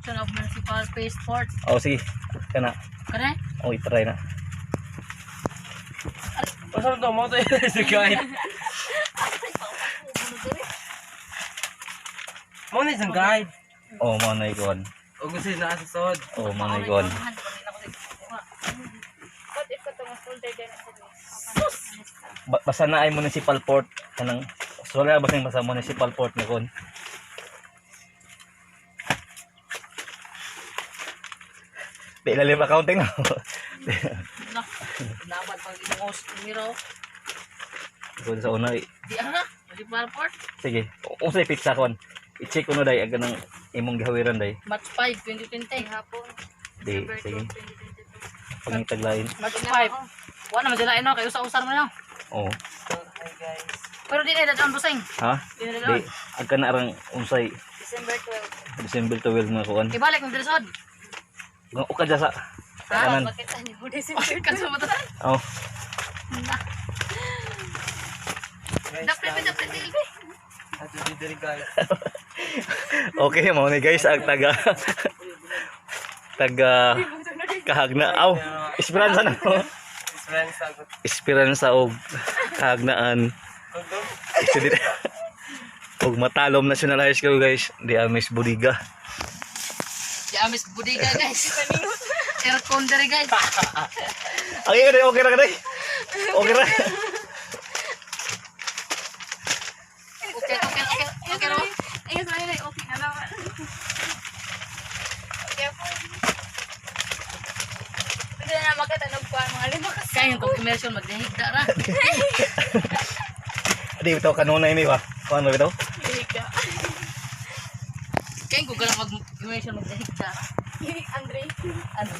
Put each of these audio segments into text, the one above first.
Reconstruction of Municipal Phase 4. Oh, sige. Kana. Kani? Oh, i-try na. Basta to mo to sa guide. Mo na isang guide. Oh, mo na ikon. O gusto na sa sod. Oh, mo na ikon. What if ka itong folder din sa Basta na ay municipal port kanang so wala basta yung basta municipal port na kon. Di ilalim accounting na. Na. Laban pag imong host numero. Kun sa una Di ara. Municipal Port. sige. Unsay pizza kon? I-check ko no day ag kanang imong gihawiran day. March 5, 2020. Hapon. Di December sige. 12, 2022. Pangitaglain. March 5. Wala naman sila ino kay usa-usar mo lang. Oh. Hi guys. Pero di na dadaan busing. Ha? Di na dadaan. Di ag kana arang unsay December 12. December 12 nga kuan. Ibalik ng diresod. Uka dyan sa kanan. Bakit ano mo December Kan sa mata. Oh. Na. Guys, Dapat dapat dapat. Ato dito guys. Okay, mao ni guys ang taga taga kahagna. Aw, Esperanza na no. Esperanza. Esperanza og kahagnaan. Actually, og Matalom National High School guys, di Amis Budiga. Di amis budiga guys. Aircon diri guys. Okay, okay, okay ra kay. Okay ra. Okay ro. Ayun, sorry, like, okay na naman. Okay po. Hindi na makatanog pa ang mga lima kasi. Kaya yung kung immersion maglihigda ra. Di bitaw kanunay ni ba? Kuan ba bitaw? Higa. Kaya kung ganang mag immersion maglihigda. Andre. Ano?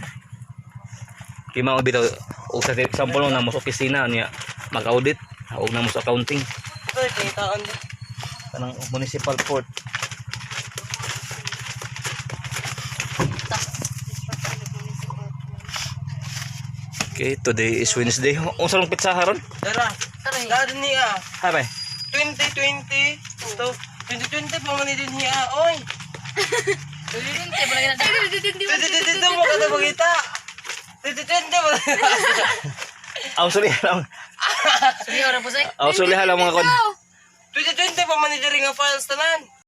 Kay mao bitaw og sa example na mo sa opisina niya mag-audit og na mo sa accounting Ito kitaan. kanang municipal port. Okay, today is Wednesday. Unsa lang pizza haron? Dara. Tara. Dara niya. Habe. 2020. To 2020 pa man din niya. Oy. Tulinte ba lagi na. 2022 mo kada makita. 2020 mo. Aw suli lang. Sige ora po sik. Aw suli lang mga kon. 2020 pa man diri nga files tanan.